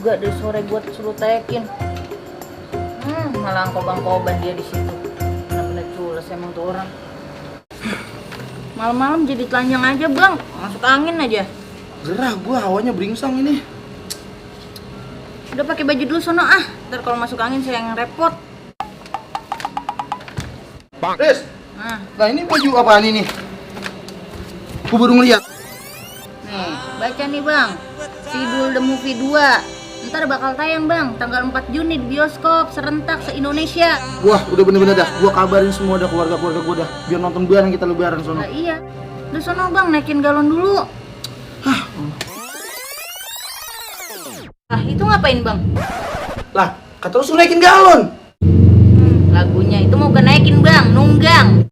juga dari sore gue suruh tekin. Malah angkoban dia di situ. Bener-bener cules emang tuh orang. Malam-malam jadi telanjang aja bang, masuk angin aja. Gerah gua, hawanya beringsang ini. Udah pakai baju dulu sono ah, ntar kalau masuk angin saya yang repot. Riz, nah ini baju apaan ini? Gua baru ngeliat. Nih, baca nih bang, Sidul The Movie 2. Ntar bakal tayang bang, tanggal 4 Juni di bioskop serentak se-Indonesia. Wah, udah bener-bener dah. Gua kabarin semua dah keluarga-keluarga gua dah. Biar nonton bareng kita lebaran sono. Nah iya, udah sono bang, naikin galon dulu. Itu ngapain bang? Lah, kata lu suruh naikin galon. Lagunya itu mau kenaikin bang, nunggang.